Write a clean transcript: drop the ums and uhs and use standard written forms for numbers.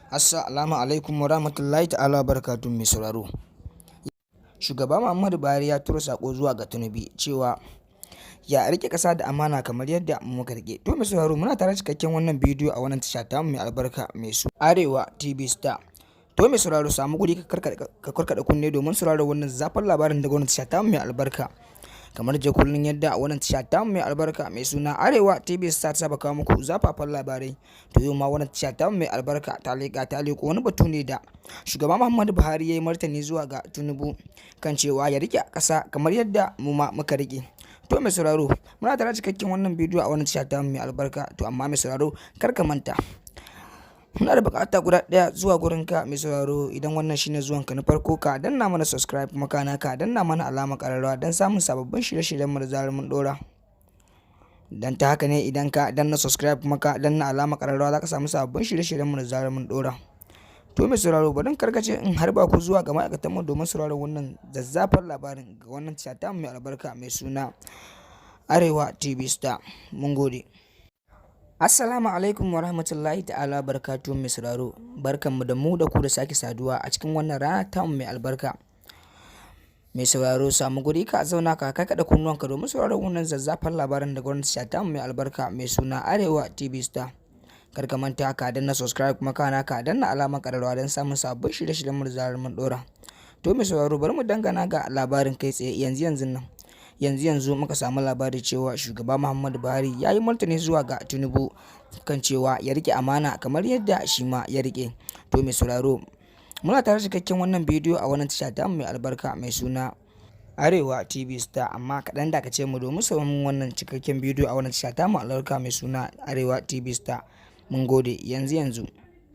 Assalamu alaikum wa rahmatullahi ta'ala barakatuhu, mai sauraro. Shugaba Muhammadu Buhari ya tura sako zuwa ga Tinubu cewa ya rike kasa da amana kamar yadda muka rike. To mai sauraro, muna tare cikakken wannan bidiyo a wannan tasha tamu mai albarka mai su Arewa TV Star. To mai sauraro, samu guri ka karkada kunne domin sauraro wannan zafin labarin da gwamnati tasha tamu mai albarka. Kamar je kullum yadda wannan tasha tamu mai albarka mai suna Arewa TV Star ta saba kawo muku zafafan labarai. To yau ma wannan tasha tamu mai albarka ta leƙa ta leƙo wani batu ne da shugaba Muhammadu Buhari ya yi martani zuwa ga Tinubu kan cewa ya rike ƙasa kamar yadda mu ma muka rike. To mai sauraro, muna tare cikakken wannan bidiyo a wannan tasha tamu mai albarka. To amma mai sauraro, kar ka manta, muna da bukata guda ɗaya zuwa gurinka, mai sauraro. Idan wannan shine zuwanka na farko, ka danna mana subscribe, kuma kana ka danna mana alamar ƙararrawa don samun sababbin shirye-shiryen mu da zarar mun ɗora. Dan ta haka ne, idan ka danna subscribe kuma ka danna alamar ƙararrawa, za ka samu sababbin shirye-shiryen mu da zarar mun ɗora. To mai sauraro, bari karkace in harba ku zuwa ga ma'aikatan mu domin sauraron wannan zazzafan labarin ga wannan tasha mai albarka mai suna Arewa TV Star. Mun gode. Assalamu alaikum wa rahmatullahi ta'ala barakatuhu, mai sauraro. Barkanmu da mu da ku da sake saduwa a cikin wannan rana ta mai albarka. Mai sauraro, samu guri ka zauna ka karkaɗa kunnuwanka domin sauraron wannan zazzafan labarin da gwamnati ta mai albarka mai suna Arewa TV Star. Kar ka manta ka danna subscribe, kuma kana ka danna alamar ƙararrawa don samun sabbin shirye-shiryen mu da zarar mun ɗora. To mai sauraro, bari mu dangana ga labarin kai tsaye yanzu yanzun nan. Yanzu yanzu muka samu labari cewa shugaba Muhammadu Buhari ya yi martani zuwa ga Tinubu kan cewa ya rike amana kamar yadda shi ma ya rike. To mai sauraro, muna tare cikakken wannan bidiyo a wannan tasha tamu mai albarka mai suna Arewa TV Star. Amma kaɗan dakace mu domin samun wannan cikakken bidiyo a wannan tasha tamu albarka mai suna Arewa TV Star. Mun gode yanzu yanzu.